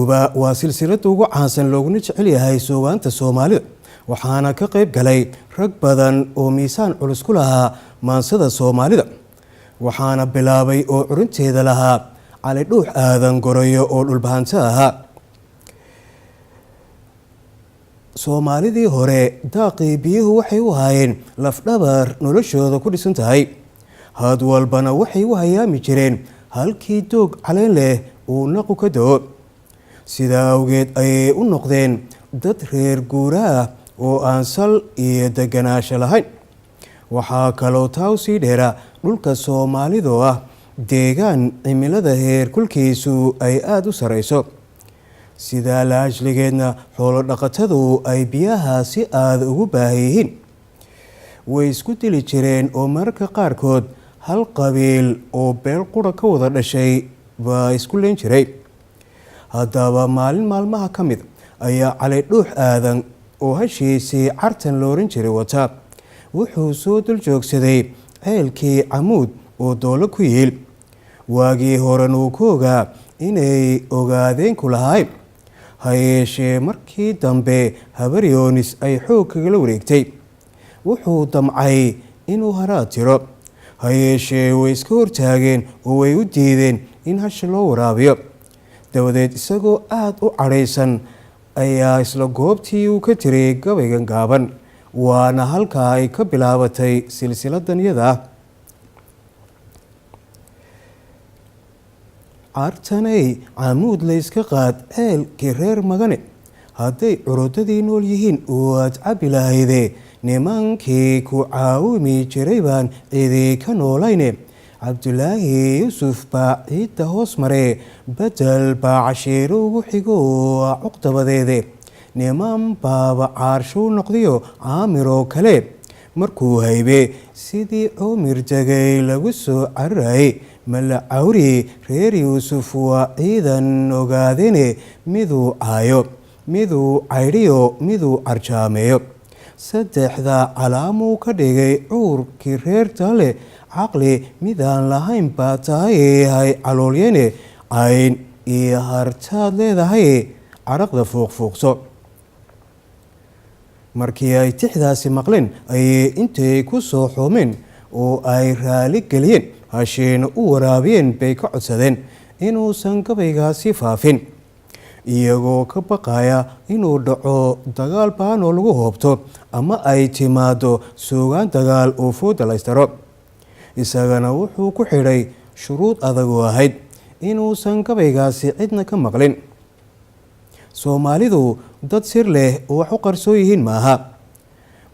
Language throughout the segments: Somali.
Guuba waa silsilada ugu caansan looguna jecel yahay suugaanta Soomaalida, waxaana ka qayb galay rag badan oo miisaan culus ku lahaa maansada Soomaalida. Waxaana bilaabay oo curinteeda lahaa Cali Dhuux Aadan Gorayo oo dhulbahanto ahaa. Soomaalidii hore daaqii biyuhu waxay u ahaayeen lafdhabar noloshooda ku dhisan tahay. Had walbana waxay u hayaami jireen halkii doog caleen leh uu naqu ka da'o. Sidaa awgeed ayay u noqdeen dad reer guura ah oo aan sal iyo deganaasho lahayn. Waxaa kaloo taa usii dheera dhulka Soomaalidoo ah deegaan cimilada heer kulkiisu ay aada u sareyso. Sidaa la ajligeedna xoolo dhaqatadu ay biyaha si aada ugu baahan yihiin. Way isku dili jireen oo mararka qaarkood hal qabiil oo beel qura ka wada dhashay baa isku leen jiray. Haddaba maalin maalmaha ka mid ayaa Cali Dhuux Aadan oo hashiisii Cartan la oran jiray wata wuxuu soo dul joogsaday ceelkii Camuud oo Doolo ku yiil. Waagii horena uu ku ogaa inay ogaadeen ku lahayn, ha yeeshee markii dambe Habaryoonis ay xoog kagala wareegtay. Wuxuu damcay inuu haraad tiro, ha yeeshee way iska hortaageen oo way u diideen in hasha loo waraabiyo. Dabadeed isagoo aada u cadhaysan ayaa isla goobtii uu ka tiriyay gabaygan gaaban, waana halkaa ay ka bilaabatay silsiladan iyada ah. Cartanay Camuud layska qaad ceelkii reer Magane, hadday curudadii nool yihiin waad cabbi lahayde. Nimankii ku caawimi jiray baan cidi ka noolayne. Cabdulaahi Yuusuf baa ciidda hoos maree, bedel baa cashiiro ugu xigo cuqdabadeede. Niman baaba caarshuu noqdiyo caamiroo kale markuu haybe sidii Coomir degay lagu soo cararayay. Mala cawri reer Yuusuf waa ciidan ogaadene, miduu caayo, miduu caydhiyo, miduu carjaameeyo, saddexda calaamuu ka dhigay cuurkii reer Taale. Caqli midaan lahayn baa tahay hay caloolyene, cayn iyo hartaad leedahay caraqda fuuqfuuqso. Markii ay tixdaasi maqleen ayay intay ku soo xoomeen oo ay raali geliyeen, hashiina u waraabiyeen, bay ka codsadeen inuusan gabaygaasi faafin, iyagoo ka baqaya inuu dhaco dagaal baanoo lagu hoobto ama ay timaado suugaan dagaal oo fooda laystaro. Isagana wuxuu ku xidhay shuruud adag oo ahayd inuusan gabaygaasi cidna ka maqlin. Soomaalidu dad sir leh oo wax u qarsoon yihiin maaha.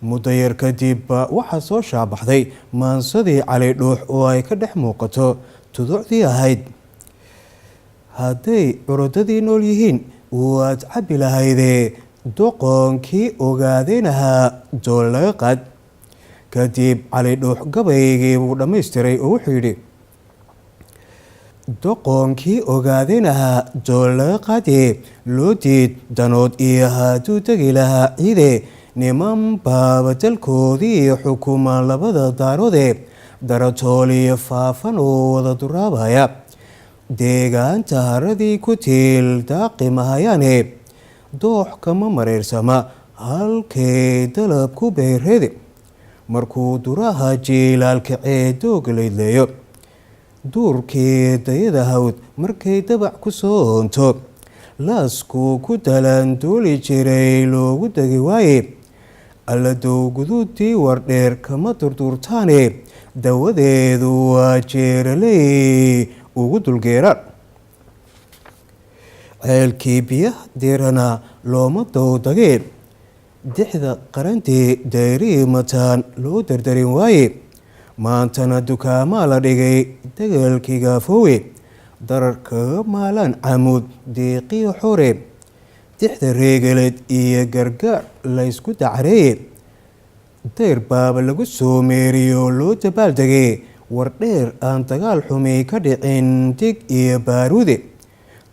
Muddo yar kadib waxaa soo shaabaxday maansadii Cali Dhuux oo ay ka dhex muuqato tuducdii ahayd hadday curudadii nool yihiin waad cabbi lahaydee, doqonkii ogaadeenahaa dool laga qaad. Kadib Cali Dhuux gabaygii buu dhammaystiray oo wuxuu yidhi: doqonkii ogaadeenahaa dool laga qaadee, loo diid danood iyo hadduu degi lahaa ciide. Niman baaba dalkoodii xukumaan labada daaroode, Daratool iyo Faafan oo wada duraabaya. Deegaanta haradii ku tiil daaqi mahayaane, doox kama mareersama halkay dalab ku beereede. Markuu duraha jiilaal kacee dooga laydleeyo, duurkii dayada hawd markay dabac ku soo oonto, laaskuu ku dalan duuli jiray loogu degi waaye. Alladow guduudii wardheer kama durduurtaane, dawadeedu waa jeeraley ugu dulgeeraan. Ceelkii biyaha diirana looma dowdagee, dixda qarantii dayrii mataan loo dardarin waaye. Maantana dukaamaa la dhigay degalkii Gaafoowe, darar kaga maalaan Camuud deeqiyo xore. Dixda reegaleed iyo Gargaar laysku dacreeye, dayr baaba lagu soo meeriyo loo dabaaldegee. Wardheer aan dagaal xumi ka dhicin dig iyo baaruude,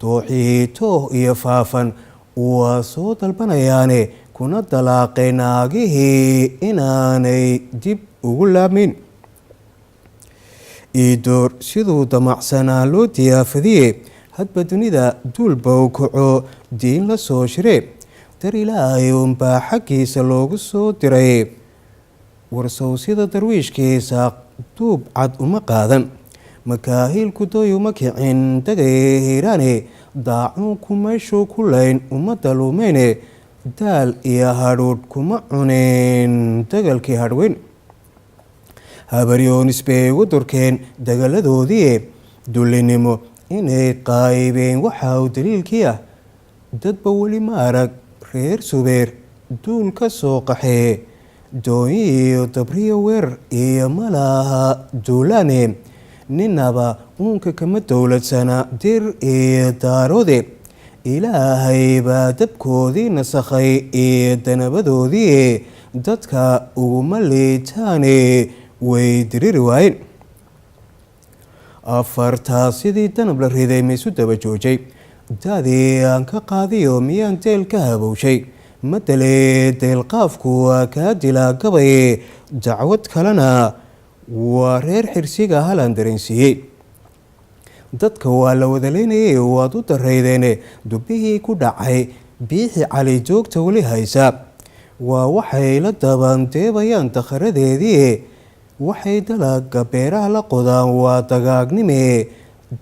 dooxihii Tooh iyo Faafan waa soo dalbanayaane, kuna dalaaqay naagihii inaanay dib ugu laabmin. Iidoor siduu damacsanaa loo diyaafadiye. Hadba dunida duulbow kaco diin la soo shiree, dar Ilaahay unbaa xaggiisa loogu soo diray. Warsow sida darwiishkiisa duub cad uma qaadan, makaahiilku doy uma kicin dagay Hiiraane, daacuunku meeshuu ku layn uma daluumeyne, daal iyo hadhuudh kuma cuneen dagalkii hadhweyn. Habaryoonis bay ugu durkeen dagaladoodii, dullinimo inay qaybeen waxa uu daliilkii ah. Dadba weli ma arag reer Subeer duul ka soo qaxee, doonyi iyo dabriyo weer iyo malaha duulaane, ninaba uunka kama dowladsana Dir iyo Daaroode. Ilaahay baa dabkoodii nasakhay iyo danabadoodii, dadka uguma liitaane way diriri waayeen. Afartaa sidii danab la riday maisu daba joojay? Daadii aan ka qaadiyo miyaan deel ka habowshay? Madale deelqaafku waa kaa dilaa gabaye. Dacwad kalena waa reer Xirsiga halaan dareensiiyey. Dadka waa la wadaleynayay, waad u daraydeene. Dubbihii ku dhacay Biixi Cali joogta weli haysa, waa waxay la dabandeebayaan dakharadeedii. Waxay dalaga beeraha la qodaan waa dagaagnime.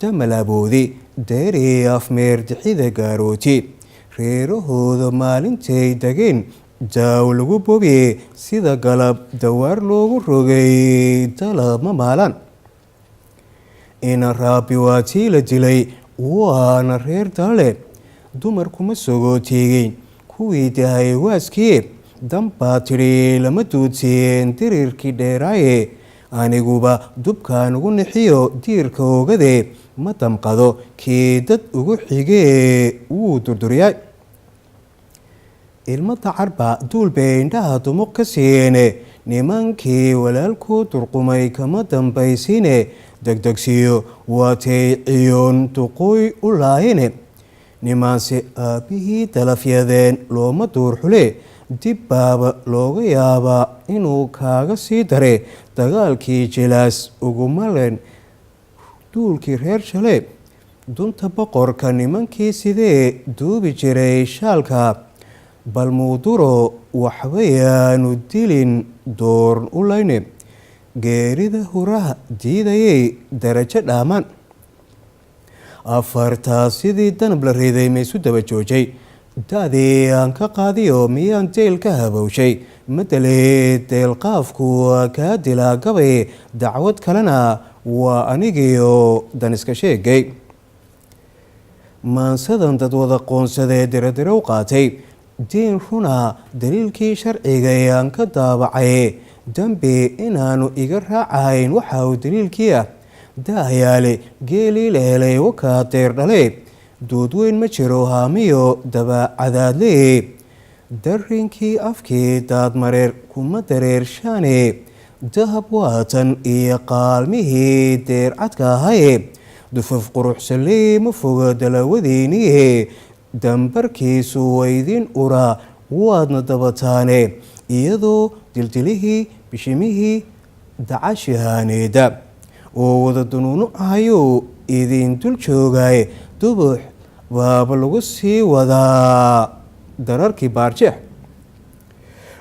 Damalaboodi deeri afmeer dixida gaarooti, reerahooda maalintay degeen daaw lagu bobiye, sida galab dawaar loogu rogay dalab ma maalaan. Ina Raabi waa tii la dilay, waana reer dale. Dumarkuma sogootiigin kuwii dahay waaskii, danbaa tidhi lama duudsiyeen diriirkii dheeraaye. Aniguba dubkaan ugu nixiyo diirka oogade, ma damqado kii dad ugu xigee wuu durduriyaa. Ilmo dacarba duul bay indhaha dumuq ka siiyeene, nimankii walaalkuu durqumay kama dambaysiine. Degdegsiiyo waatay ciyoon duqooy u laayene, nimaanse aabbihii dalafyadeen looma duur xule. Dib baaba looga yaabaa inuu kaaga sii dare. Dagaalkii Jilaas uguma len duulkii reer Shale. Dunta boqorka nimankii sidee duubi jiray shaalka, bal muuduro waxbayaanu dilin doorn u layne. Geerida huraha diidayay darajo dhaamaan. Afartaa sidii danab la riday maisu daba joojay? Da-dii aan ka qaadiyo miyaan deel ka habowshay? Madale deelqaafku waa kaa dilaa gabay. Dacwad kalena waa anigiyo daniska sheegay. Maansadan dad wada qoonsadee diradiro u qaatay, diin runa daliilkii sharciga ee aan ka daabacay. Dembi inaanu iga raacahayn waxa uu daliilkii ah. Daayaale geelii la helay wakaa deer dhale, doodweyn ma jiro haamiyo dabacadaadle. Darinkii afkii daadmareer kuma dareershaane, dahab waatan iyo qaalmihii deercadka ahaye. Dufaf quruxsaley ma foga dalawadiiniye, dambarkiisu waydin uraa waadna dabataane. Iyadoo dildilihii bishimihii dacashihaaneeda oo wada dunuunucayuu idin dul joogaye, dubux baaba lagu sii wadaa dararkii baarjeex.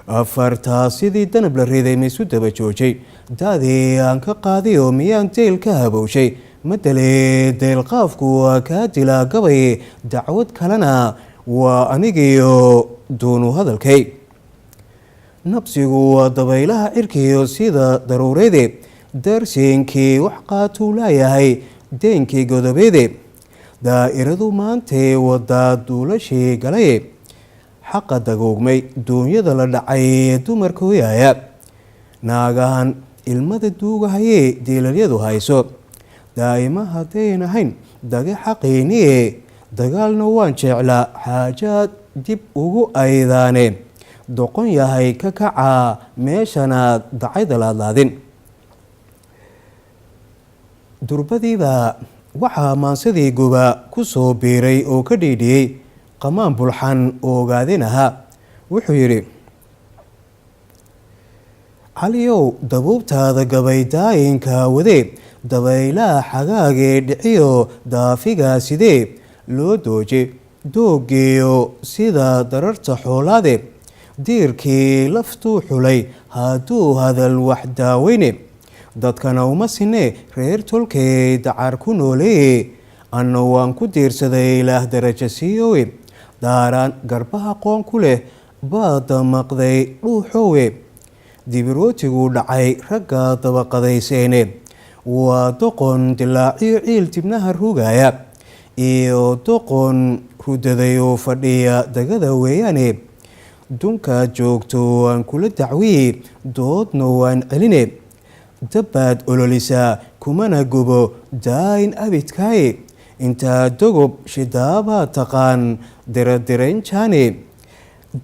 Afartaa sidii danab la riday maisu daba joojay? Da-dii aan ka qaadiyo miyaan deel ka habowshay? Madale deelqaafku waa kaa dilaa gabay. Dacwad kalena waa anigiyo duunu hadalkay. Nabsigu waa dabaylaha cirkiyo sida daruureede, darsiinkii wax qaatuu laayahay deenkii godobeede. Daa'iradu maantay wadaa duulashii galaye, xaqa dagoogmay duunyada la dhacay dumarka hoyaaya. Naagahan ilmada duugahayee diilalyadu hayso, daa'ima haddayn ahayn dage xaqiiniye. Dagaalna waan jeclaa xaajaad dib ugu aydaane, doqon yahay ka kacaa meeshanaad dacayda laadlaadin. Durbadiibaa waxaa maansadii Guba ku soo biiray oo ka dhiidhiyey Qamaan Bulxan oo ogaadeen ahaa. Wuxuu yidhi: Caliyow, dabuubtaada gabay daayinka wadee, Dabaylaha xagaagee dhiciyo daafigaa sidee loo dooje doogeeyo sida dararta xoolaade. Diirkii laftuu xulay hadduu hadal wax daaweyne, dadkana uma sinne reer tolkey dacar ku nooleeye. Anna waan ku diirsaday Ilaah darajo siiyowe. Daaraan garbaha qoon ku leh baa damaqday dhuuxowe. Dibirootiguu dhacay ragga dabaqadayseene. Waa doqon dilaaciyo ciil dibnaha rugaya iyo doqon rudaday oo fadhiya dagada weeyaane. Dunkaad joogto waan kula dacwiye, doodna waan celine. Dabbaad ololisaa kumana gubo daayin abidkaaye. Intaa dogob shidaabaa taqaan diradirayn jaane.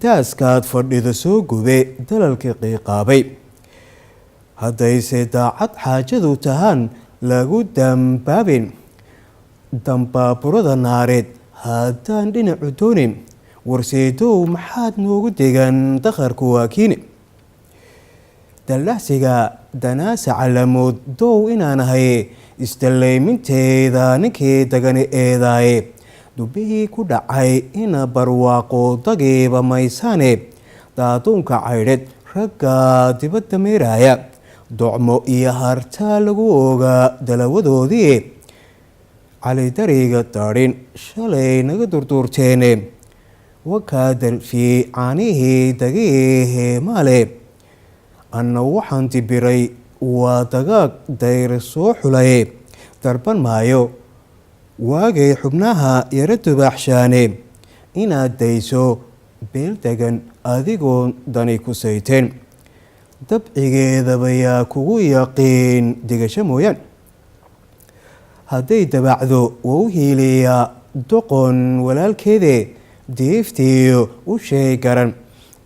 Daaskaad fadhido soo gube dalalka qiiqaabay. Haddayse daacad xaajadu tahaan lagu dambaabin dambaaburada naareed haddaan dhinacu doonin. Warseedow, maxaad noogu degan dakharku waa kiini dallacsiga danaasa calamood dow inaan ahay isdallayminteeda ninkii dagani eedaaye. Dubbihii ku dhacay ina barwaaqo dagiiba maysaane. Daaduunka caydhed ragga dibadda meeraaya, docmo iyo hartaa lagu ogaa dalawadoodii. Calidariga daadhin shalay naga durduurteene. Wakaa dalfiyey caanihii dagii heemaale. Anna waxaan dibiray waa dagaag dayr soo xulay. Darban maayo waagay xubnaha yaro dubaaxshaane. Inaad dayso beel degan adigoo dani ku sayteen, dabcigeedaba yaa kugu yaqiin digasho mooyaan. Hadday dabacdo waa u hiiliyaa doqon walaalkeede. Diiftiiyo u sheeg garan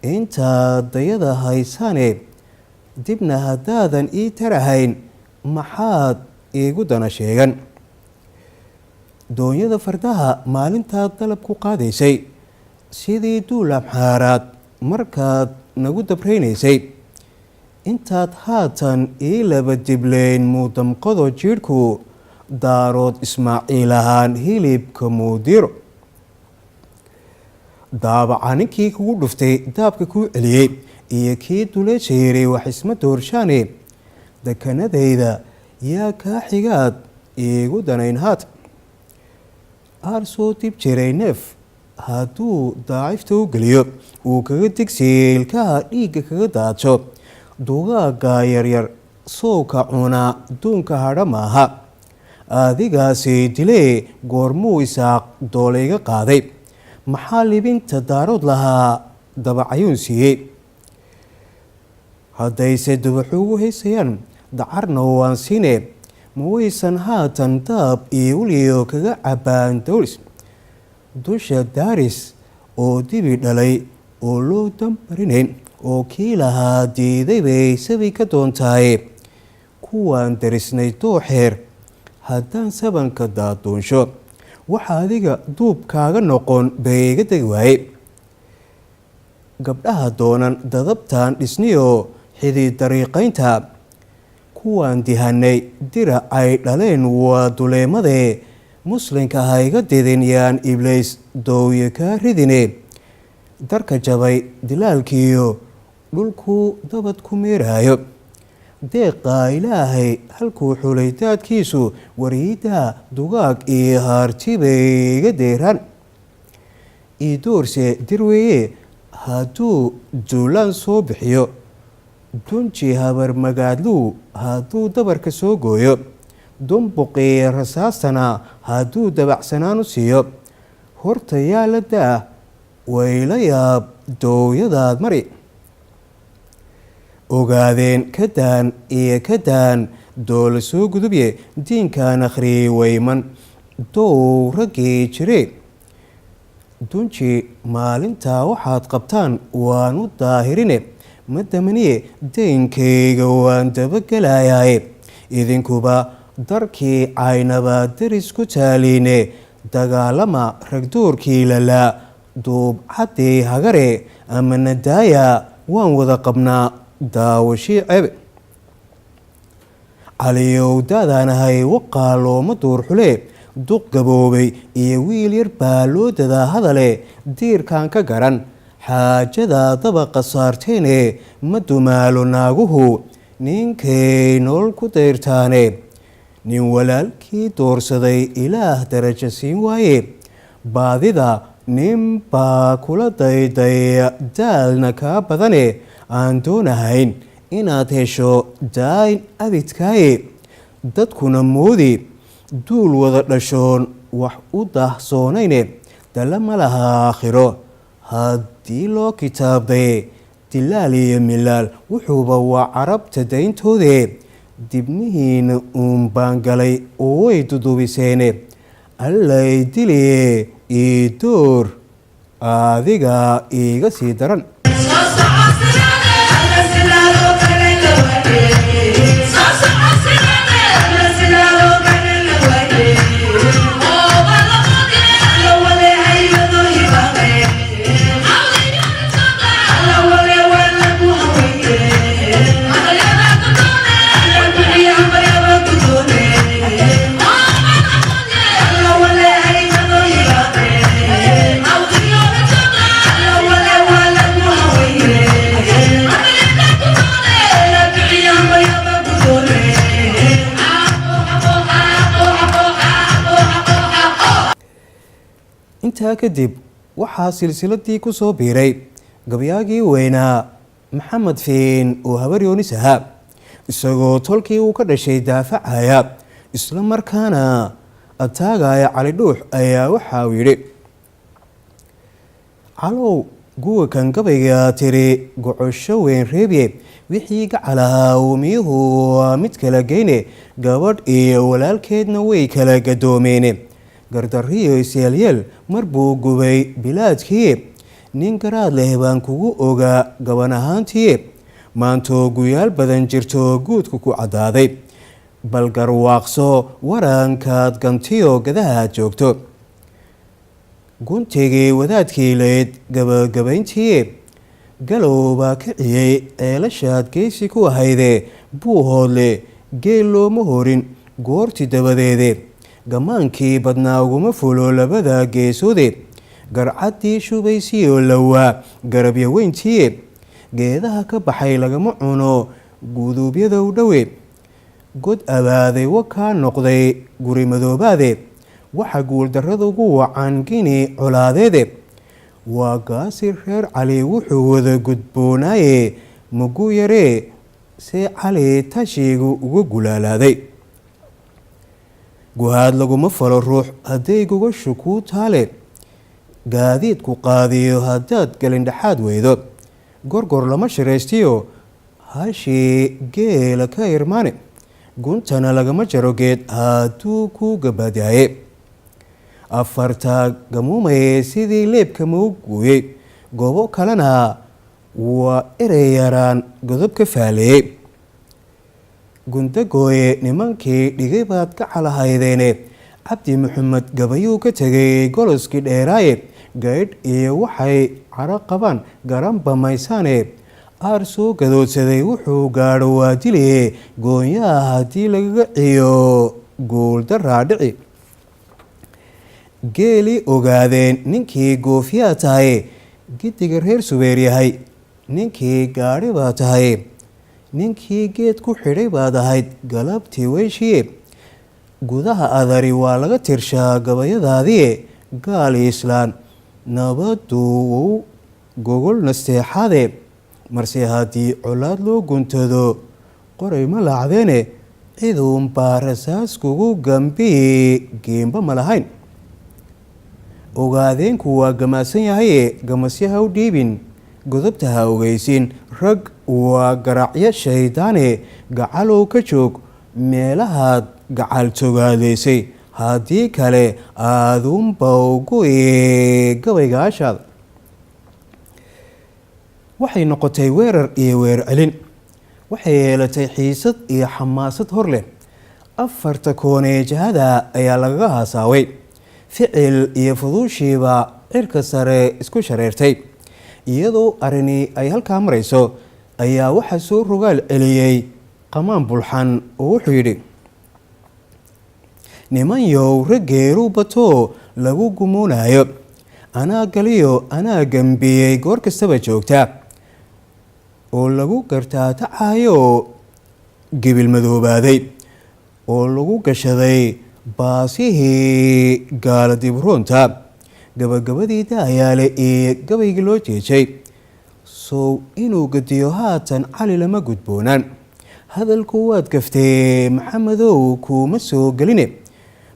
intaad dayada haysaane. Dibna haddaadan ii tarahayn maxaad iigu dana sheegan? Doonyada fardaha maalintaad dalab ku qaadaysay, sidii duul amxaaraad markaad nagu dabraynaysay, intaad haatan ii laba diblayn muudamqado jiidhku. Daarood Ismaaciil ahaan hilibka muudiro. Daabaca ninkii kugu dhuftay daabka kuu celiyey iyo kii duleesha yiray wax isma doorshaane. Dekanadayda yaa kaa xigaad iigu danayn haat? Aar soo dib jiray neef hadduu daacifta u geliyo, uu kaga digsiye ilkaha dhiigga kaga daadsho. Dugaagga yaryar sowka cunaa duunka hadha maaha. Adigaasi dilee goormuu Isaaq doolayga qaaday? Maxaa libinta Daarood lahaa dabacayuun siiyey? Haddayse dubaxu ugu haysayaan dacarna waan siine, ma waysan haatan daab iyo uliyo kaga cabbaan dowlis dusha daaris oo dibi dhalay oo loo dambarinayn oo kii lahaa diiday bay sabi ka doontaaye? Kuwaan darisnay dooxeer haddaan sabanka daaduunsho, waxa adiga duub kaaga noqon bay iga degi waaye. Gabdhaha doonan dadabtan dhisniyo xidid dariiqaynta, kuwaan dihanay dirac ay dhaleen waa duleemadee. Muslinka ha iga didin yaan Ibliis dowye kaa ridine. Darka jabay dilaalkiiyo dhulkuu dabad ku meeraayo, deeqaa Ilaahay halkuu xulay daadkiisu. Wariidaa dugaag iyo haartibay iga deeraan. Idoorse dirweeye hadduu duulaan soo bixiyo, dunji habar magaadluu hadduu dabarka soo gooyo, dumbuqii rasaastana hadduu dabacsanaan u siiyo, horta yaa la daah wayla yaab doowyadaad mari. Ogaadeen ka daan iyo ka daan doola soo gudubye. Diinkaan akhriyey wayman dow raggii jire. Dunji maalintaa waxaad qabtaan waan u daahirine. Ma damaniye daynkayga waan dabagelayaaye. Idinkuba darkii caynaba daris ku taaliine. Dagaalama ragdoorkii lalaa duubcaddii hagare ama nadaaya waan wada qabnaa daawashii ceebe. Caliyow daadaanahay waqaa looma duur xule, duq gaboobay iyo wiil yar baa loo dadaa hadale. Diirkan ka garan xaajada dabaqa saarteene, ma dumaalo naaguhu ninkay nolol ku dayrtaane. Nin walaalkii doorsaday Ilaah darajo siin waaye, baadida nin baa kula dayday daalna kaa badane, aan doonahayn inaad hesho daayn abidkaaye. Dadkuna moodi duul wada dhashoon wax u daahsoonayne, dalla ma laha aakhiro haddii loo kitaabday. Dilaal iyo milaal wuxuuba waa Carabta dayntoode, dibnihiina uun baan galay oo way dudubiseene. Allay diliye ii door, adiga iiga sii daran. Intaa kadib waxaa silsiladii ku soo biiray gabyaagii weynaa Maxamed Fiin oo Habar Yoonis ahaa, isagoo tolkii uu ka dhashay daafacaya isla markaana ataagaya Cali Dhuux ayaa waxa uu yidhi: Calow guwa kan gabayga tiri gocosho weyn reebye, wixii gacalahaa uumiyuhu waa mid kala geyne, gabadh iyo walaalkeedna way kala gadoomeene. Gardarriyo isyeelyeel mar buu gubay bilaadkii, nin garaad leh baan kugu ogaa gaban ahaantii. Maantoo guyaal badan jirto guudku ku caddaaday, bal garwaaqso warankaad gantiyo gadaha joogto. Guntigii wadaadkii leyd gabagabayntii, galow baa kiciyey ceelashaad geesi ku ahayde. Buuhoodle geel looma horin goorti dabadeede, gamaankii badnaa uguma fulo labada geesoode. Garcaddii shubaysiyo lawaa garabyo weyntiye, geedaha ka baxay lagama cuno guduubyada u dhowe. God abaaday wakaa noqday guri madoobaade, waxa guuldarrada ugu wacan gini colaadeede. Waa gaasi reer Cali wuxuu wada gudboonaaye, mugu yaree see Cali tashigu uga gulaalaaday. Guhaad laguma falo ruux hadday gogashu kuu taale, gaadiidku qaadiyo haddaad galindhexaad weydo. Gorgor lama shiraystiyo hashii geela ka irmaane, guntana lagama jaro geed hadduu ku gabaadyaye. Afarta gamuumaye sidii leebka mau gooyey, goobo kalena waa erey yaraan godob ka faaleeyey. Gundagooye nimankii dhigay baad ka calahaydeene, Cabdi Maxamed gabayuu ka tegay goloskii dheeraaye. Gaydh iyo waxay caro qabaan garanba maysaane, aar soo gadoodsaday wuxuu gaadho waa diliye. Goonyaha haddii lagaga ciyo guuldaraa dhici. Geeli ogaadeen ninkii goofiyaa tahay, giddiga reer Subeer yahay ninkii gaadhi baa tahay, ninkii geed ku xidhay baad ahayd galabtii weyshiye. Gudaha adari waa laga tirshaa gabayadaadie, gaal islaan nabadu wou gogol nasteexade. Marse haddii colaad loo guntado qoray ma laacdeene, ciduunbaa rasaas kugu gambii geemba ma lahayn. Ogaadeenku waa gamaasan yahaye, gamasyaha u dhiibin godobta ha ogeysin. Rag waa garaacyo shaydaane, gacalow ka joog meelahaad gacal togaadaysay, haddii kale aaduunba ugu gabaygaashaad. Waxay noqotay weerar iyo weer celin, waxay yeelatay xiisad iyo xamaasad hor leh. Afarta koonee jahada ayaa lagaga haasaaway, ficil iyo fuduushiiba cirka sare isku shareertay. Iyadoo arrini ay halkaa marayso ayaa waxaa soo rogaal celiyey Qamaan Bulxan oo wuxuu yidhi: "Nimanyow, raggeeru batoo lagu gumuunayo, anaa galiyo anaa gambiyey goor kastaba joogta oo lagu gartaa tacayo gebil madoobaaday oo lagu gashaday baasihii gaala dibroonta, gabagabadii daayaale iyo gabaygii loo jeejay. Sow inuu gediyo haatan Cali lama gudboonaan. Hadalku waad gaftee, Maxamedow, kuuma soo geline.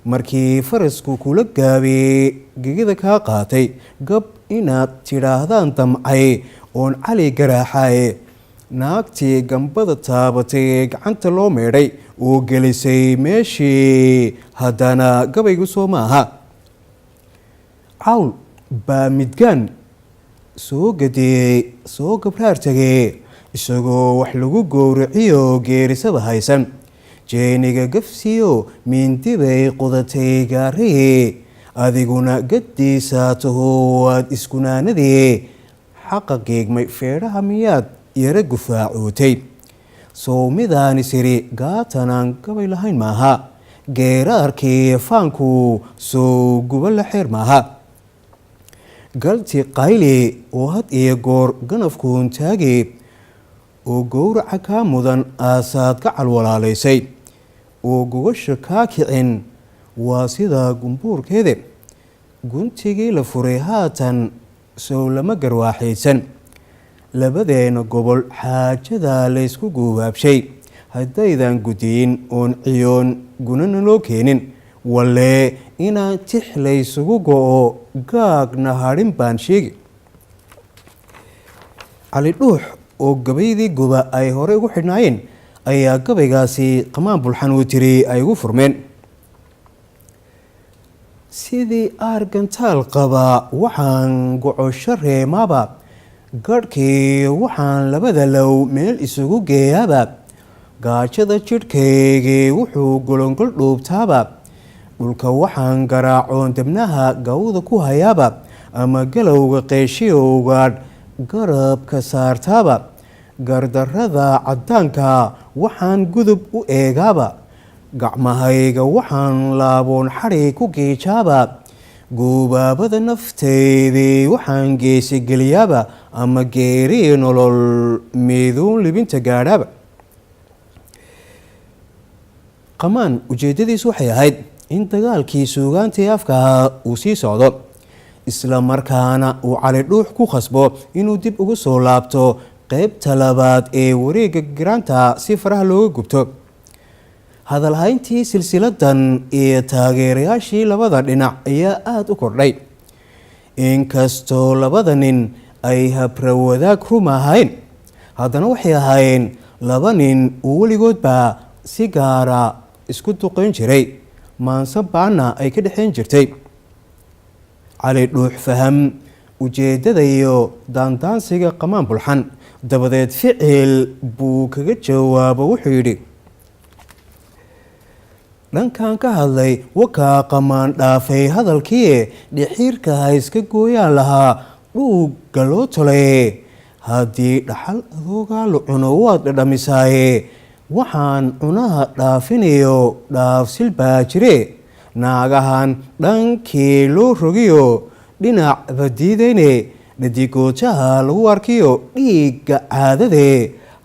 Markii farasku kula gaabiyey, gegida kaa qaatay, gab inaad tidhaahdaan damcay oon Cali garaaxaye. Naagtii gambada taabatay ee gacanta loo meedhay oo gelisay meeshii, haddana gabaygu soo maaha. Cawl baa midgaan soo gadiyey, soo gabraar tegee, isagoo wax lagu gowriciyo geerisaba haysan. Jeeniga gafsiyo mindibay qodatay gaarihii, adiguna gaddiisaa taho waad iskunaanadii. Xaqa geegmay feedhaha miyaad yara gufaacootay? Sow midaani siri gaatanaan gabay lahayn maaha. Geeraarkii faanku sow guba la xeer maaha. Galti qayli oo had iyo goor ganafkuun taagi oo gowraca kaa mudan aasaad gacal walaalaysay oo gogasha kaa kicin, waa sidaa gumbuurkeede. Guntigii la furay haatan sow lama garwaaxaysan. Labadeena gobol xaajada laysku guubaabshay, haddaydan gudiyin oon ciyoon gunana loo keenin, walee inaan tix laysugu go-o gaagna hadhin baan sheegi." Cali Dhuux oo gabaydii Guba ay horey ugu xidhnaayeen ayaa gabaygaasi Qamaan Bulxan uu tiri ay ugu furmeen. "Sidii aargantaal qaba waxaan gocosho reemaaba, garhkii waxaan labada low meel isugu geeyaaba, gaajada jidhkaygii wuxuu golongol dhuubtaaba, dhulka waxaan garaacoon debnaha gawda ku hayaaba, ama galowga qeeshiyowgaadh garabka saartaaba, gardarrada caddaanka waxaan gudub u eegaaba, gacmahayga waxaan laaboon xadhi ku giijaaba, guubaabada nafteydii waxaan geesigeliyaaba, ama geerii nolol miiduun libinta gaadhaaba." Qamaan ujeeddadiisu waxay ahayd in dagaalkii suugaantii afkaha uu sii socdo, isla markaana uu Cali Dhuux ku khasbo inuu dib ugu soo laabto qeybta labaad ee wareegga giraanta si faraha looga gubto. Hadalhayntii silsiladan iyo taageerayaashii labada dhinac ayaa aada u kordhay. Inkastoo labada nin ay habra wadaag ruma ahayn, haddana waxay ahaayeen laba nin uu weligoodba si gaara isku duqeyn jiray, maanso baana ay ka dhexeyn jirtay. Cali Dhuux faham ujeeddada iyo daandaansiga Qamaan Bulxan, dabadeed ficil buu kaga jawaabo. Wuxuu yidhi: "Dhankan ka hadlay wakaa Qamaan dhaafay hadalkii, dhixiirka ha iska gooyaan lahaa dhuugga loo tolay. Haddii dhaxal adoogaa la cuno waad dhadhamisaaye, waxaan cunaha dhaafinayo dhaafsil baa jire. Naagahan dhankii loo rogiyo dhinacba diidayne, dhadigoojaha lagu arkiyo dhiigga caadade,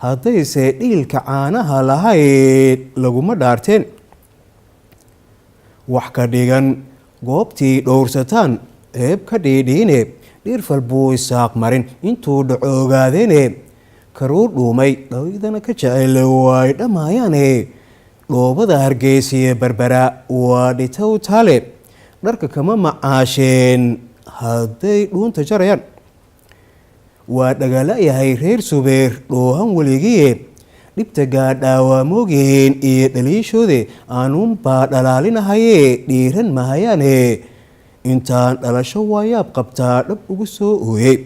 haddayse dhiilka caanaha lahayd laguma dhaarteen. Wax ka dhigan goobtii dhowrsataan ceeb ka dhiidhiine, dhirfal buu isaaq marin intuu dhaco ogaadeene. Karuu dhuumay dhaydana ka jecel way dhamaayaane, dhoobada Hargeysiye Berbera waa dhitow taale, dharka kama macaasheen hadday dhuunta jarayaan. Waa dhagalayahay reer Subeer dhoohan weligiye, dhibta gaadhaa waa moogyihiin iyo dhaliishoode, aanuunbaa dhalaalinahaye dhiiran mahayaane. Intaan dhalasho waayaab qabtaa dhab ugu soo ooyey,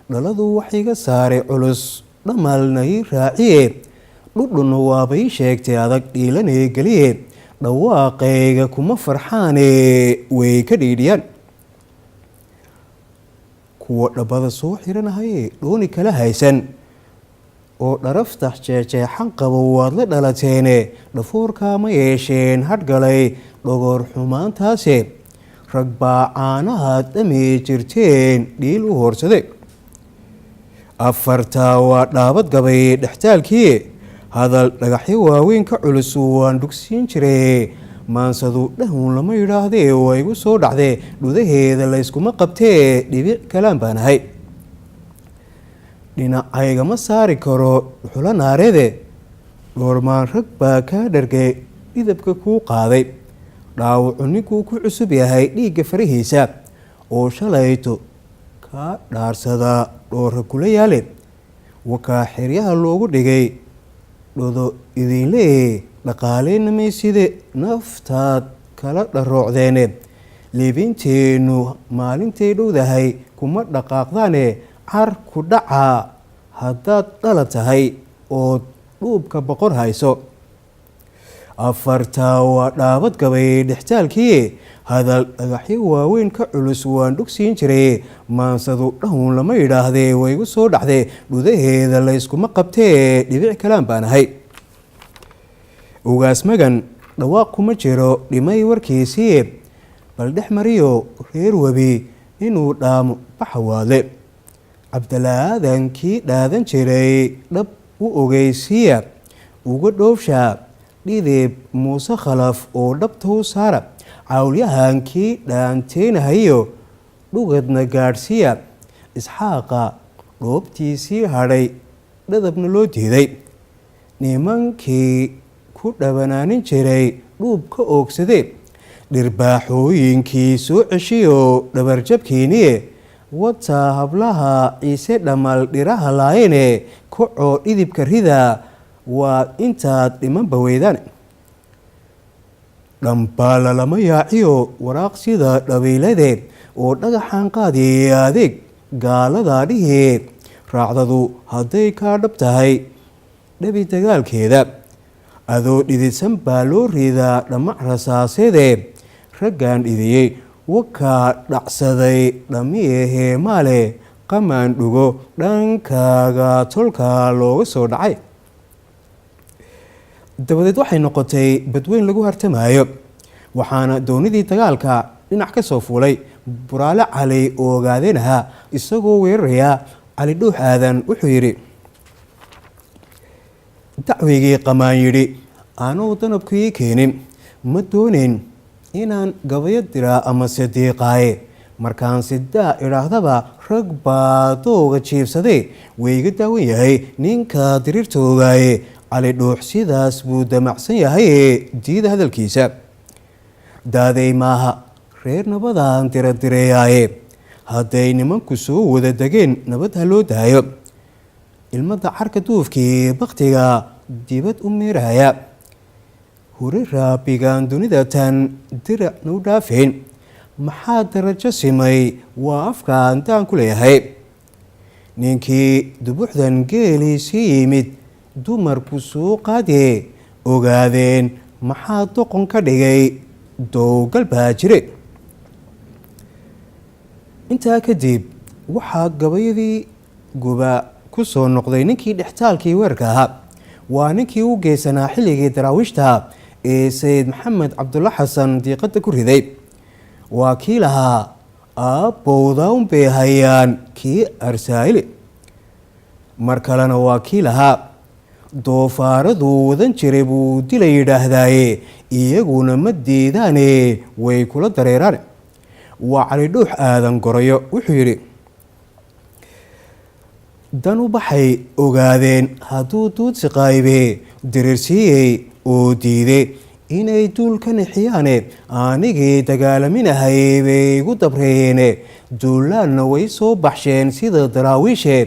dhaladu wax iga saaray culus dhamalna ii raaciye, dhudhun waaba ii sheegtay adag dhiilanee geliye, dhawaaqayga kuma farxaane way ka dhiidhiyaan. Kuwa dhabbada soo xiranahaye dhooni kala haysan." Oo dharaftax jeexjeexan qabo waad la dhalateene, dhafuurkaa ma yeesheen hadhgalay dhogor xumaantaase. Rag baa caanahaad dhami jirteen dhiil u hoorsade. Afartaa waa dhaabad gabay dhextaalkii. Hadal dhagaxyo waaweyn ka culus waan dhugsiin jiray. Maansadu dhahun lama yidhaahdee, waa igu soo dhacdee, dhudaheeda layskuma qabtee, dhibic kalaan baan ahay. Dhinacaygama saari karo dhuxulo naareede. Dhoormaan rag baa kaa dhargay, dhidabka kuu qaaday. Dhaawacu ninkuu ku cusub yahay dhiigga farahiisa, oo shalayto kaa dhaarsadaa dhoora kula yaale. Wakaa xeryaha loogu dhigay dhodo idinlee, dhaqaaleyna mayside, naftaad kala dharoocdeene. Liibinteennu maalintay dhowdahay kuma dhaqaaqdaane. Car ku dhaca haddaad dhala tahay ood dhuubka boqor hayso. Afartaa waa dhaabad gabay dhextaalkii. Hadal dhagaxyo waaweyn ka culus waan dhugsiin jiray. Maansadu dhahun lama yidhaahdee, way igu soo dhacdee, dhudaheeda layskuma qabtee, dhibic kalaan baan ahay. Ugaas Magan dhawaaq kuma jiro dhimay warkiisii. Bal dhex mariyo reer Webi inuu dhaamo Baxawaadle. Cabdalaadan kii dhaadan jiray dhab u ogeysiiya. Uga dhoofsha Dhidib Muuse Khalaf oo dhabta u saara. Cawlyahankii dhaanteynahayo dhugadna gaadhsiiya. Isxaaqa dhoobtiisii hadhay dhadabna loo diiday. Nimankii ku dhabanaanin jiray dhuub ka oogsadee. Dhirbaaxooyinkii soo ceshiyo dhabarjabkiiniye. Wataa hablaha Ciise Dhammal dhiraha laayene, kacoo dhidibka rida, waa intaad dhimanba weydaan. Dhambaala lama yaaciyo waraaq sida dhabiilade, oo dhagaxan qaadiye adeeg gaaladaa dhihie. Raacdadu hadday kaa dhab tahay dhabi dagaalkeeda, adoo dhididsan baa loo ridaa dhamac rasaaseede. Raggaan dhidiyey wakaa dhacsaday dhamiye heemaale. Qamaan dhugo dhankaaga tolka looga soo dhacay. Dabadeed waxay noqotay badweyn lagu hartamaayo, waxaana doonidii dagaalka dhinac ka soo fuulay Buraale Cali oo ogaadeen ahaa, isagoo weeraraya Cali Dhuux Aadan. Wuxuu yidhi: Dacwigii Qamaan yidhi, anuu danabku ii keenin, ma doonayn inaan gabayo diraa amase diiqaaye. Markaan sidaa idhaahdaba rag baa dooga jiibsaday, way iga daawan yahay ninka diriirta ogaaye. Cali Dhuux sidaas buu damacsan yahay, diida hadalkiisa. Daaday maaha reer nabadaan diradireeyaaye, hadday nimanku soo wada degeen nabad ha loo daayo. Ilmada carka duufkii baktiga dibad u meeraya, hore raabigaan dunida tan diracna u dhaafayn. Maxaa darajo simay waa afkaan daan ku leeyahay. Ninkii dubuxdan geeliisii yimid dumarku soo qaadee, ogaadeen maxaa doqon ka dhigay, dowgal baa jire. Intaa kadib waxaa gabayadii Guba ku soo noqday ninkii dhextaalkii weerarka ahaa. Waa ninkii u geysanaa xilligii Daraawiishta ee Sayid Maxamed Cabdulla Xasan diiqada ku riday. Waa kii lahaa aabbowda unbay hayaan kii arsaayili. Mar kalena waa kii lahaa doofaaradu wadan jiray buu dila yidhaahdaaye, iyaguna ma diidaane, way kula dareeraan. Waa Cali Dhuux Aadan Gorayo. Wuxuu yidhi: Dan u baxay ogaadeen hadduu duudsi qaybe, diriirsiiyey oo diiday inay duul ka nixiyaane. Anigii dagaalaminahay bay igu dabreeyeene, duulaanna way soo baxsheen sida Daraawiishe.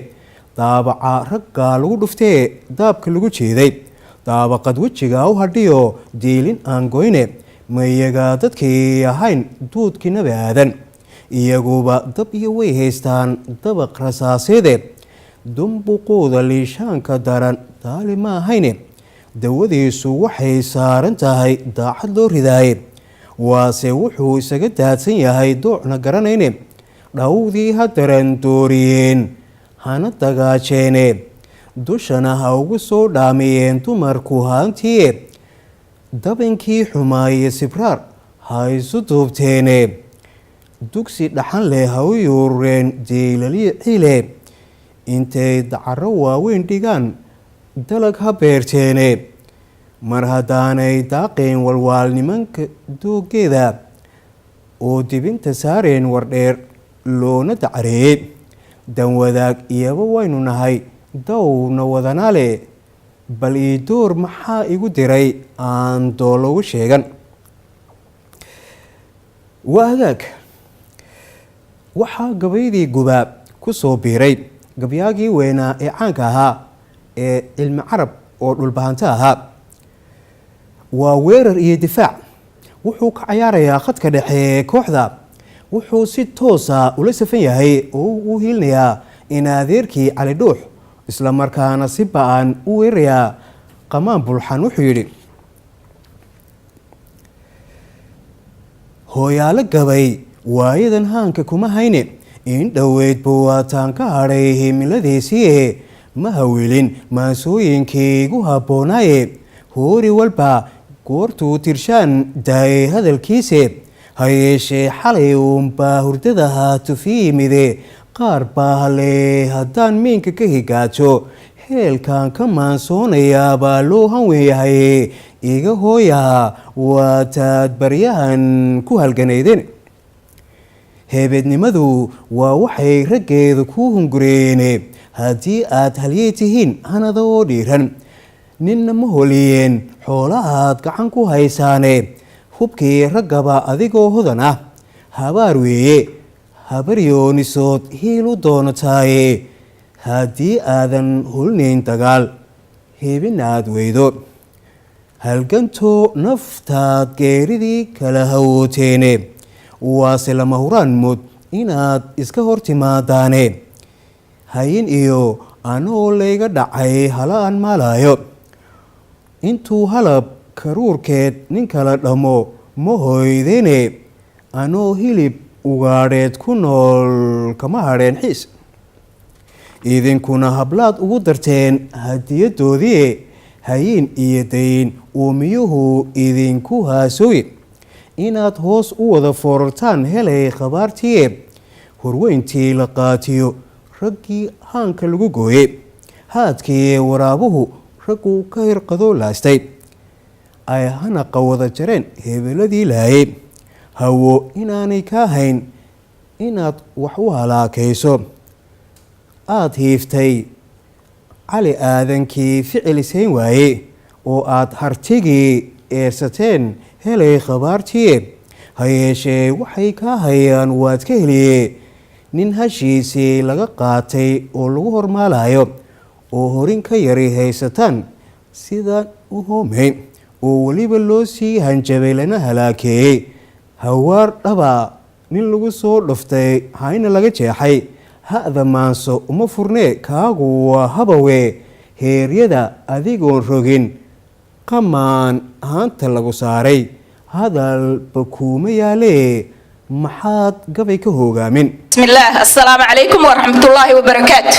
Daabaca raggaa lagu dhuftee daabka lagu jeeday, daabaqad wejigaa u hadhiyo diilin aan goyne. Mayagaa dadkii ahayn duudkii Nabi Aadan? Iyaguba dab iyo way haystaan dabaq rasaaseede. Dumbuquuda liishaanka daran daali ma ahayne, dawadiisu waxay saaran tahay daacad loo ridaaye. Waase wuxuu isaga daadsan yahay doocna garanayne. Dhawdii ha daran dooriyeen hana dagaajeene. Dushana ha ugu soo dhaamiyeen dumarku haantiye. Dabinkii xumaaye sibraar ha isu duubteene, dugsi dhaxan leh ha u yuureen deylali cile. Intay dacaro waaweyn dhigaan dalag ha beerteene. Mar haddaanay daaqeen walwaal nimanka doogeeda, oo dibinta saareen wardheer loona dacareeyey, danwadaag iyaba waynu nahay downa wadanale. Bal ii door maxaa igu diray aan doologu sheegan? Waa hagaag. Waxaa gabaydii gubaab ku soo biiray gabyaagii weynaa ee caanka ahaa ee Cilmi Carab oo dhulbahanto ahaa. Waa weerar iyo difaac. Wuxuu ka cayaarayaa khadka dhexe ee kooxda. Wuxuu si toosa ula safan yahay oo u hiilinayaa in adeerkii Cali Dhuux, isla markaana si ba-an u weerarayaa Qamaan Bulxan. Wuxuu yidhi: Hooyaalo gabay waayadan haanka kuma hayne, in dhoweyd buu waataan ka hadhay himiladiisiie. Ma hawilin maansooyinkii igu habboonaaye, hoori walba goortuu tirshaan daayay hadalkiise. Ha yeeshee xalay uunbaa hurdada haatufi yimide, qaar baa halee haddaan miinka ka higaajo. Heelkaan ka maansoonayaa baa loo hanwen yahay, iga hooyaa waataad baryahan ku halganaydeen. Heebeednimadu waa waxay raggeedu kuu hungureene, haddii aad halyey tihiin hanada oo dhiiran, ninna ma holiyeen xoolahaad gacan ku haysaane. Hubkii raggaba adigoo hodan ah, habaar weeye habaryoonisood hiil u doonataaye. Haddii aadan holinayn dagaal heebina aad weydo, halgantoo naftaad geeridii kala hawooteene. Waase lama huraan mud inaad iska hor timaadaane. Hayin iyo anoo layga dhacay hala aan maalayo, intuu halab karuurkeed nin kala dhammo ma hoydene. Anoo hilib ugaadheed ku nool kama hadheen xiis. Idinkuna hablaad ugu darteen hadiyadoodie, hayin iyo dayn uumiyuhu idinku haasooye. Inaad hoos u wada foorartaan helay khabaartiye, horweyntii la qaatiyo raggii haanka lagu gooyey, haadkii waraabuhu raggu ka hirqadoo laastay, ay hanaqa wada jareen hebeladii laayay. Hawo inaanay kaa hayn inaad wax u halaakayso, aada hiiftay Cali Aadankii ficil ishayn waaye, oo aada hartigii eersateen helay khabaartiye. Ha yeeshee waxay kaa hayaan waad ka heliye, nin hashiisii laga qaatay oo lagu hormaalayo, oo horin ka yari haysataan sidaan u hoomayn, oo weliba loo sii hanjabay lana halaakeeyey. Hawaar dhaba nin lagu soo dhuftay hayna laga jeexay, ha'da maanso uma furnee kaagu waa habawe. Heeryada adigoon rogin qamaan haanta lagu saaray, hadalba kuuma yaalee maxaad gabay ka hoogaamin? بسم الله، السلام عليكم ورحمة الله وبركاته.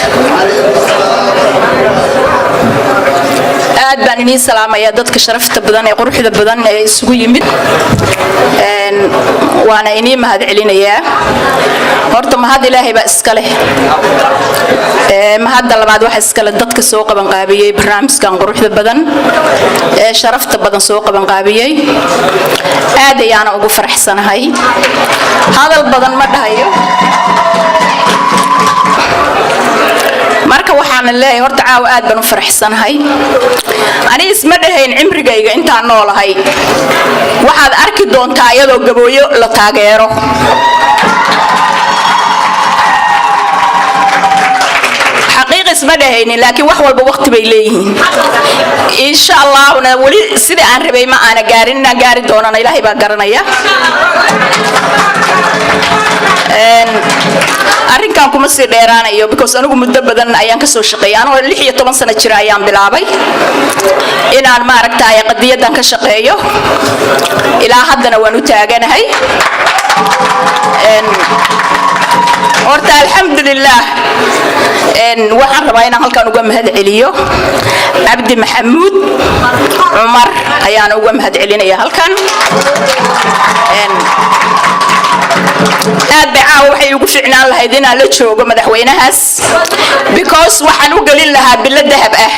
Aad baan idiin salaamayaa dadka sharafta badan ee quruxda badan ee isugu yimid, waana inii mahad celinayaa. Horta mahad Ilaahay baa iska leh. Mahadda labaad waxa iskale dadka soo qabanqaabiyey barnaamijkan quruxda badan ee sharafta badan soo qabanqaabiyey. Aad ayaana ugu faraxsanahay. Hadal badan ma dhahayo. Marka waxaana leeyahay, horta caawa aad baan u faraxsanahay. Ani isma dhahayn cimrigayga intaan noolahay waxaad arki doontaa iyadoo Gabooyo la taageero. Xaqiiq isma dhahaynin, laakiin wax walba waqti bay leeyihiin. Insha Allahuna weli sidii aan rabay ma aana gaarin, inaan gaari doonana Ilaahay baa garanaya. Arrinkan kuma sii dheeraanayo because anigu muddo badan ayaan ka soo shaqeeyay. Anigoo 16 sano jira ayaan bilaabay inaan maaragtay qadiyadan ka shaqeeyo, ilaa haddana waan u taaganahay. Horta alxamdulilaah, waxaan Rabaa inaan halkan uga mahad celiyo Cabdi Maxamuud Cumar ayaan uga mahad celinaya halkan. Aad bay caawa waxay ugu fiicnaan lahayd inaan la joogo madaxweynahaas, because waxaan u gelin lahaa bilo dahab ah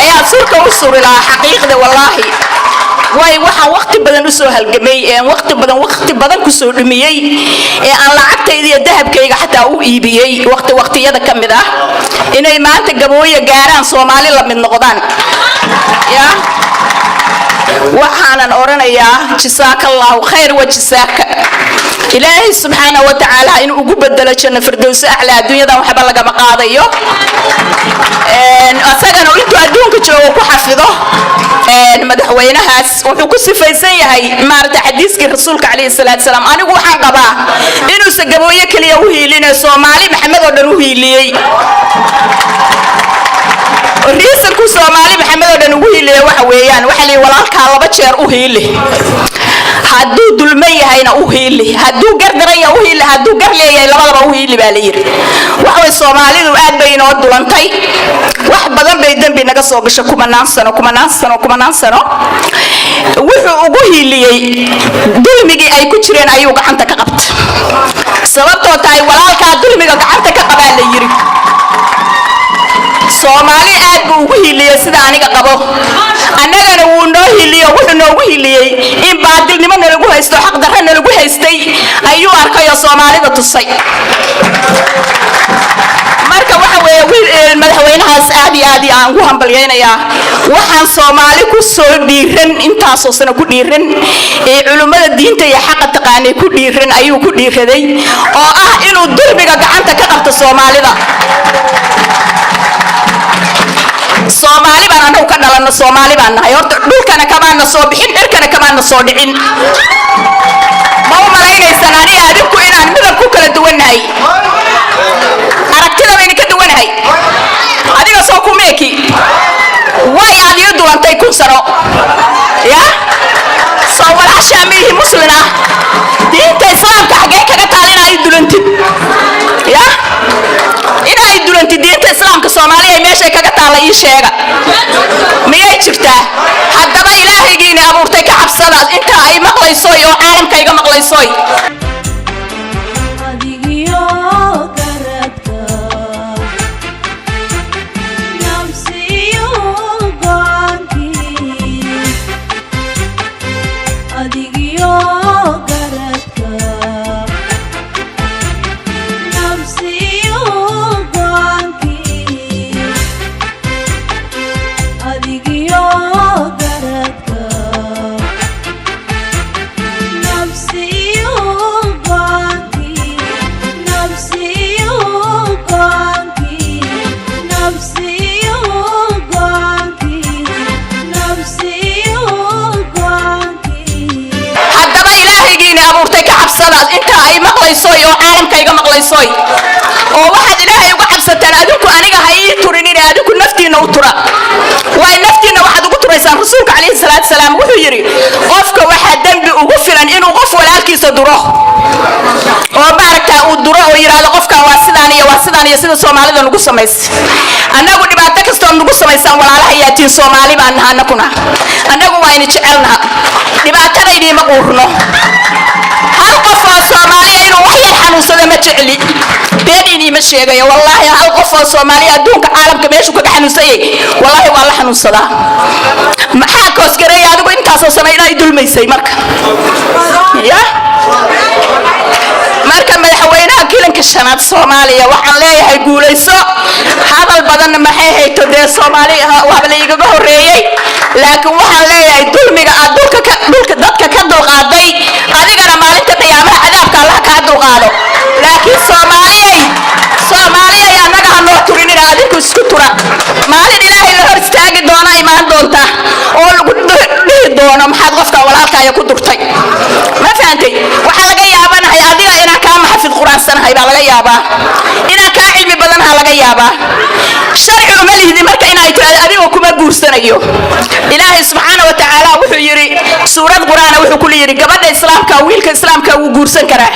ayaa surka u suri lahaa. Xaqiiqda, wallaahi, way waxaan waqti badan u soo halgamay ee waqti badan ku soo dhumiyey ee aan lacagtayda iyo dahabkayga xataa u iibiyey waqti waqtiyada ka mid ah inay maanta Gabooye gaaraan, Soomaali la mid noqdaan. Ya, waxaanan odhanayaa jasaaka Allaahu khayr wa jasaaka. Ilaahay subxaana wa tacaala inuu ugu bedelo janno firdowsi aclaa. Adduunyadan waxba lagama qaadayo, asagana intuu adduunka joogo ku xafido. Madaxweynahaas wuxuu ku sifaysan yahay maarata xadiiskii Rasuulka calayhi salaatu salaam. Anigu waxaan qabaa inuusan Gabooye keliya u hiiline, Soomaali Maxamed oo dhan u hiiliyey. Reasonku Soomaali Maxamed oo dhan ugu hiiliya waxa weeyaan, waxa la walaalkaa laba jeer u hiili: hadduu dulman yahayna u hiili, hadduu gardaran yahay u hiili, hadduu gar leeyahay labadaba u hiili baa la yidhi. Waxa way Soomaalidu aad bay inoo dulantay, wax badan bay dembi naga soo gasho, kumanaan sano, kumanaan sano, kumanaan sano. Wuxuu ugu hiiliyey dulmigii ay ku jireen ayuu gacanta ka qabtay, sababtoo tahay walaalkaa dulmiga gacanta ka qabaa la yidhi. Soomaali aad buu ugu hiiliyey sida aniga qabo. Annagana wuu noo hiiliyo. Wuxuu noogu hiiliyey in baadilnimo nalagu haysto, xaqdarro nalagu haystay ayuu arkay oo Soomaalida tusay. Marka waxa weeye, madaxweynahaas aad iyo aad iyo aan ugu hambalyaynayaa. Waxaan Soomaali ku soo dhiiran, intaasoo sano ku dhiiran ee culimmada diinta iyo xaqa taqaanay ku dhiiran ayuu ku dhiiraday, oo ah inuu dulmiga gacanta ka qabto Soomaalida. Soomaali baan annagu ka dhalanno, Soomaali baan nahay. Horta dhulkana kamaana soo bixin, dhirkana kamaana soo dhicin. Ma u malaynaysaan aniga adinku inaan midab ku kala duwannahay? Aragtida bayna ka duwanahay. Adiga soo kumeeki way aad ii duwantay 1000 sano. Ya, soo walaashaa ma ihi Muslin ah? Diinta Islaamka xaggee kaga taal inaa i dulantid? Ya, inaa i dulantid diinta Islaamka Soomaaliya meeshay kaga taalla ii sheega, miyay jirtaa? Haddaba Ilaahaygiina abuurtay ka cabsada, inta ay maqlaysoy oo caalamka iga maqlaysoy. Adigiyo garadka nafsiyo go'aankii, adigiyo garadka nafsiyo go'aankii, adigiyo garadka nafsiyo go'aankii, nafsiyo go'aankii, nafsiyo go'aankii, nafsiyo go'aankii. Haddaba Ilaahaygiina abuurtay ka cabsada, inta ay maqlaysoy oo caalamka iga maqlaysoy, oo waxaad Ilaahay uga cabsataan adinku aniga ha ii turinine, adinku naftiinna u tura. Waay naftiinna waxaad ugu turaysaan, Rasuulka calayhi salaatu salaam wuxuu yidhi: qofka waxaa dembi ugu filan inuu qof walaalkiisa duro, oo maaragtaa uu duro oo yidhaahdo qofkan waa sidaan iyo waa sidaan iyo sida Soomaalida nugu samaysa. Annagu dhibaato kastoo nugu samaysaan, walaalaha yaatiin, Soomaali baan naha annaguna. Annagu waa ina jecelnaha, dhibaatada idiima quurno. Hal qof oo Soomaaliya inuu wax yar xanuunsado ma jecli, been iniima sheegayo. Wallaahi, hal qof oo Soomaaliya adduunka caalamka meeshuu kaga xanuunsanyay, wallaahi waa la xanuunsadaa. Maxaa koosgareeya adigu intaasoo sano inaa i dulmaysay? Marka ya, marka madaxweynaha kilanka shanaad Soomaaliya waxaan leeyahay guulayso. Hadal badanna maxay hayto, dee Soomaali waaba la igaga horeeyey, laakiin waxaan leeyahay dulmiga aad dhulka ka dhulka dadka ka dulqaaday, adigana maalinta qiyaamaha cadaabka Allah kaa dulqaado. Laakiin Soomaaliyay, Soomaaliyay, annaga ha noo turinina, adinku isku tura. Maalin Ilaahay la hor istaagi doona imaan doonta oo lagu dhihi doono: maxaad qofka walaalkaaya ku durtay? Ma fahantay? Waxaa laga yaabanahay adiga inaan kaa maxafid qur-aansanahay baa laga yaabaa, inaan kaa cilmi badanaha laga yaabaa. Sharci uma lihdi marka inay tiraahdo adigoo kuma guursanayo. Ilaahay subxaana wa tacaala wuxuu yidhi Suurad Qur-aana wuxuu ku yidhi gabadha Islaamka wiilka Islaamka wuu guursan karaa.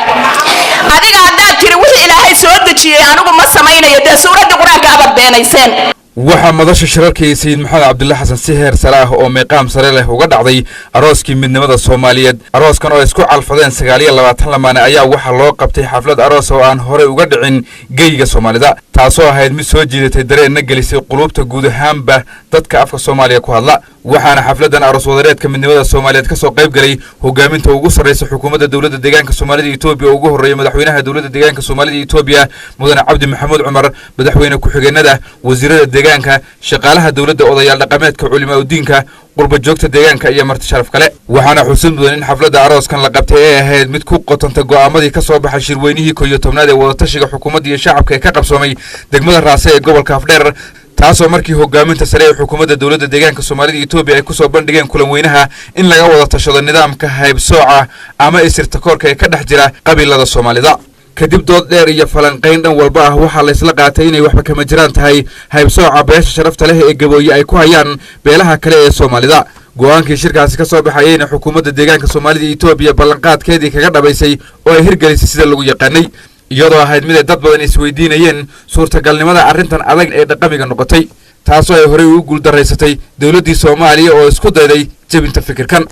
Adiga haddaad tiri wixii Ilaahay soo dejiyey anigu ma samaynayo, dee suuraddii Qur-aanka abaad beenayseen. Waxaa madasha shirarkii Sayid Maxamed Cabdilla Xasan si heer sare ah oo meeqaam sare leh uga dhacday arooskii midnimada Soomaaliyeed. Arooskan oo isku calfadeen 29 lamaane ayaa waxaa loo qabtay xaflad aroos oo aan horey uga dhicin geyga Soomaalida, taasoo ahayd mid soo jiidatay, dareenna gelisay quluubta guud ahaanba dadka afka Soomaaliya ku hadla. Waxaana xafladan aroos wadareedka midnimada Soomaaliyeed ka soo qayb galay hogaaminta ugu sarreysa xukuumadda Dowladda Deegaanka Soomaalida Etoobiya oo ugu horreeya madaxweynaha Dowladda Deegaanka Soomaalida Etoobiya, Mudane Cabdi Maxamuud Cumar, madaxweyne ku-xigeenada, wasiirada deegaanka, shaqaalaha dowladda, odayaal dhaqameedka, culimaa udiinka, qurba joogta deegaanka iyo marti sharaf kale. Waxaana xusid mudan in xafladda arooskan la qabtay ee ahayd mid ku qotanta go'aamadii ka soo baxay shirweynihii 11aad ee wadatashiga xukuumadda iyo shacabka ee ka qabsoomay degmada Raase ee gobolka Afdheer, taasoo markii hogaaminta sare ee xukuumadda Dowladda Deegaanka Soomaalida Etoobiya ay kusoo bandhigeen kulan weynaha in laga wada tashado nidaamka haybsooca ama isirtakoorka ee ka dhex jira qabiilada Soomaalida. Kadib dood dheer iyo falanqayn dhan walba ah, waxaa la isla qaatay inay waxba kama jiraan tahay haybsooca beesha sharafta leh ee Gabooye ay ku hayaan beelaha kale ee Soomaalida. Go'aankii shirkaasi ka soo baxayeyna xukuumadda Deegaanka Soomaalida Etoobiya ballanqaadkeedii kaga dhabaysay oo ay hirgelisay sida lagu yaqaanay, iyadoo ahayd mid ay dad badan isweydiinayeen suurtagalnimada arrintan adag ee dhaqamiga noqotay, taasoo ay horey ugu guuldaraysatay dowladdii Soomaaliya oo isku dayday jebinta fikirkan.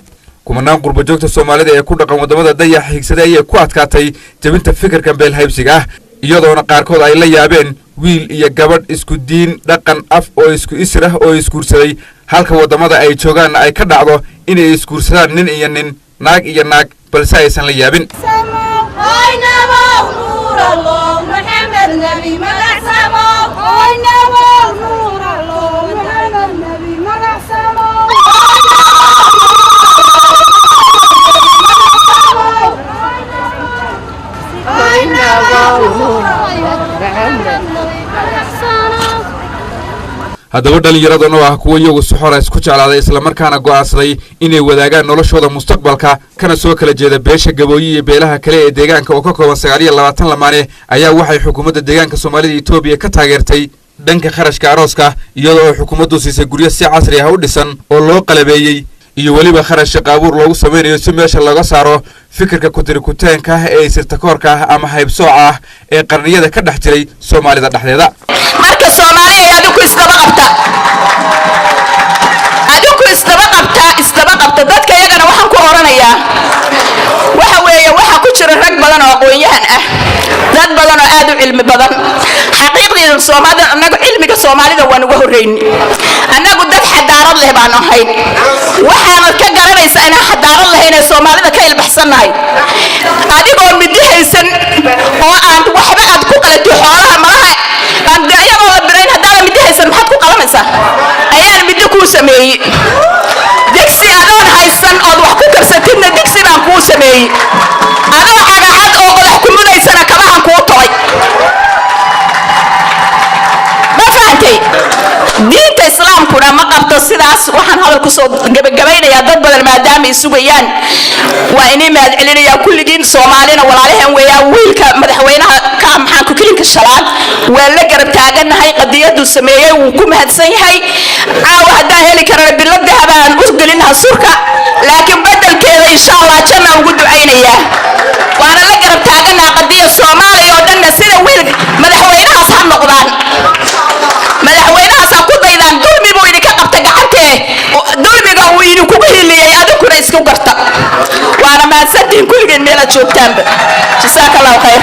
Kumanaan qurbajoogta Soomaalida ee ku dhaqan waddamada dayax higsaday ayay ku adkaatay jebinta fikirkan beelhaybsiga ah, iyadoona qaarkood ay la yaabeen wiil iyo gabadh isku diin, dhaqan, af oo isku isir ah oo isguursaday, halka waddamada ay joogaanna ay ka dhacdo inay isguursadaan nin iyo nin, naag iyo naag, balse aysan la yaabin. Haddaba dhallinyaradan oo ah kuwo iyagu si xora isku jeclaaday, islamarkaana go'aansaday inay wadaagaan noloshooda mustaqbalka, kana soo kala jeeda beesha Gabooyi iyo beelaha kale ee deegaanka oo ka kooban 29 lamaane, ayaa waxay xukuumadda Deegaanka Soomaalida Etoobiya ka taageertay dhanka kharashka arooska, iyadoo ay xukuumaddu siisay guryo si casri ah u dhisan oo loo qalabeeyey iyo weliba kharash shaqo abuur loogu samaynayo, si meesha looga saaro fikirka kutirikuteenka ah ee isirtakoorka ah ama haybsooca ah ee qarniyada ka dhex jiray Soomaalida dhexdeeda. Marka Soomaaliya, adinku isdaba qabta, adinku isdaba qabta, isdaba qabta. Dadka iyagana waxaan ku oranayaa waxa weeye, waxaa ku jira rag badan oo aqoon-yahan ah, dad badan oo aad u cilmi badan. Xaqiiqdiina Soomaalida, annagu cilmiga Soomaalida waan uga horreyni. Annagu dad xadaarad leh baan ahayn. Waxaanad ka garanaysaa inaan xadaarad lahayn ee Soomaalida ka ilbaxsannahay, adigoo midi haysan oo aan waxba aad ku qalatay xoolaha malaha aan iyagoo la birayn, haddaadan midi haysan maxaad ku qalanaysaa? Ayaan midi kuu sameeyey. Digsi adoon haysan ood wax ku karsatidna digsi baan kuu sameeyey. Adoo cagacad oo qodax ku mudaysana kabahan kuu tolay. Ma fahantay? Diinta Islaamkuna ma qabto sidaas. Waxaan hadal kusoo gabagabaynayaa, dad badan maadaama ay sugayaan, waa inii mahad celinayaa kulligiin. Soomaalina walaalaheen weeyaa. Wiilka madaxweynaha ka maxaanku kilinka shalaad waa la garab taaganahay. Qadiyaduu sameeyey wuu ku mahadsan yahay. Caawa haddaan heli karana bilo dahabaan u gelinaha surka, laakiin bedelkeeda insha Allah janna ugu ducaynayaa, waana la garab taaganaha qadiya. Soomaaliya oo dhanna sida wiil madaxweynahaas ha noqdaan, madaxweynahaas ha ku daydaan. Dulmi buu idinka qabta gacantee, dulmiga uu idinkugu hiliyey adinkuna isku garta. Waana mahadsantihiin kulligeen meelaad joogtaanba. Jasaaka Allahu khayr.